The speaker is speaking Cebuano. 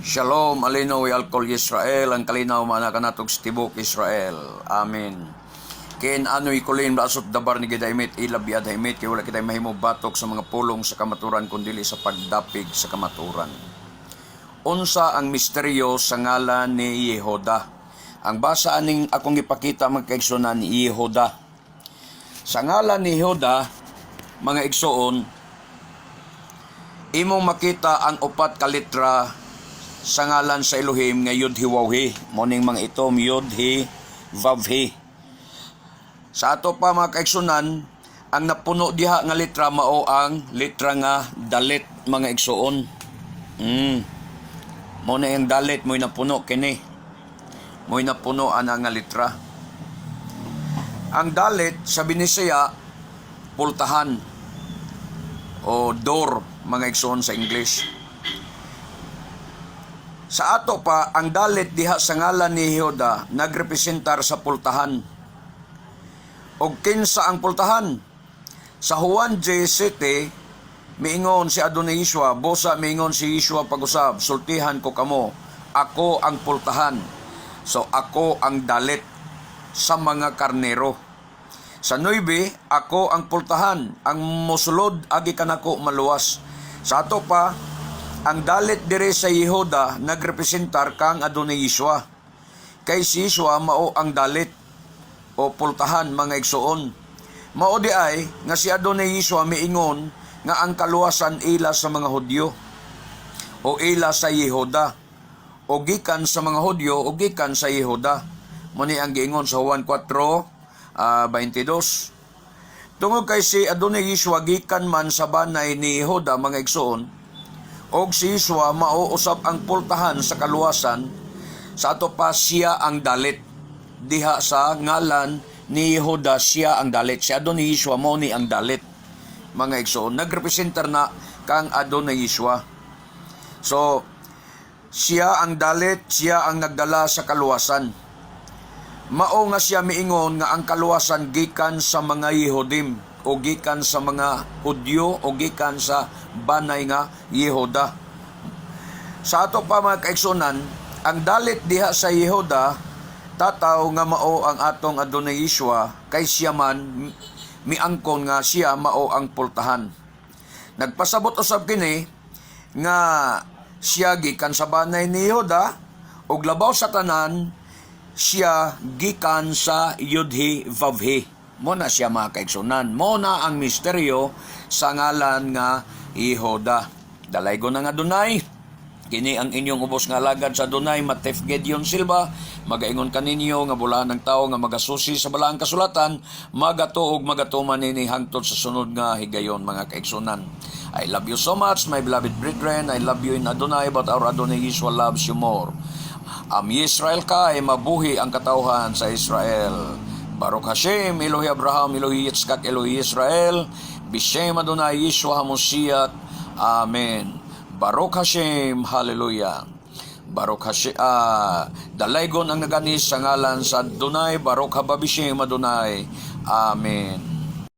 Shalom aleinu al kol Israel, ang kalinaw mana kanatog sa tibok Israel. Amen. Ken anu yecholim la'asot davar neged ha'emet ela be'ad ha'emet, kay wala kita mahimo batok sa mga pulong sa kamaturan kundi sa pagdapig sa kamaturan. Unsa ang misteryo sa ngalan ni Yehuda? Ang basa aning akong ipakita, mga kaigsunan, ni Yehuda. Sa ngalan ni Yehuda, mga igsoon, imong makita ang upat ka litra sa ngalan sa Elohim nga Yud He Waw He. Mao ning mga itom, Yud He Vav He. Sa ato pa, mga kaigsunan, ang napuno diha nga litra mao ang litra nga dalet, mga igsuon. Mao na yung dalet, mo'y napuno kini. Mo'y napuno ana nga litra. Ang dalet sa Binisaya, pultahan o door, mga igsuon, sa English. Sa ato pa, ang dalet diha sa ngalan ni Yehuda nagrepresentar sa pultahan. Og kinsa ang pultahan? Sa Juan 17, miingon si Adonai Yeshua, busa miingon si Yeshua pag-usab, "Sultihan ko kamo, ako ang pultahan." So ako ang dalet sa mga karnero. Sa 9, "Ako ang pultahan, ang musulod agi kanako maluwas." Sa ato pa, ang dalet dire sa Yehuda nagrepresentar kang Adonai Yeshua. Kay si Yeshua mao ang dalet o pultahan, mga igsuon. Mao di ay nga si Adonai Yeshua miingon nga ang kaluwasan ila sa mga Hudyo o ila sa Yehuda o gikan sa mga Hudyo o gikan sa Yehuda. Mao ni ang giingon sa Juan 4, 22. Tungod kay si Adonai Yeshua gikan man sa banay ni Yehuda, mga igsuon, og si Yeshua mao usab ang pultahan sa kaluwasan, sa ato pa siya ang dalit. Diha sa ngalan ni Yehuda, siya ang dalit. Si Adonai Yeshua mao ni ang dalit. Mga igsoon, nagrepresentar na kang Adonai Yeshua. So, siya ang dalit, siya ang nagdala sa kaluwasan. Mao nga siya miingon nga ang kaluwasan gikan sa mga Yehudim o gikan sa mga Hudyo o gikan sa banay nga Yehuda. Sa ato pa, mga kaigsunan, ang dalit diha sa Yehuda tataw nga mao ang atong Adonai Yeshua kay siya man miangkon nga siya mao ang pultahan. Nagpasabot usab kini nga siya gikan sa banay ni Yehuda ug labaw sa tanan siya gikan sa Yudhi Vavhi. Mao na siya, mga kaigsunan. Mao na ang misteryo sa ngalan nga Yehuda. Dalaygon ang Adonai. Kini ang inyong ubos nga alagad sa Adonai, Matef Gideon Silva, magaingon kaninyo nga bulaan ng tao nga magasusi sa balaang kasulatan, magatuo og magatuman nini hangtod sa sunod nga higayon, mga kaigsunan. I love you so much, my beloved brethren. I love you in Adonai, but our Adonai Yeshua loves you more. Am Yisrael kay mabuhi ang katawhan sa Israel. Baruch Hashem, Elohi Abraham, Elohi Yitzchak, Elohi Israel, Bishem Adonai Yeshua HaMoshiach. Amen. Baruch Hashem, Hallelujah. Baruch Hashem, dalaygon ang naganis sa ngalan sa Adonai, Baruch haba bishem Adonai. Amen.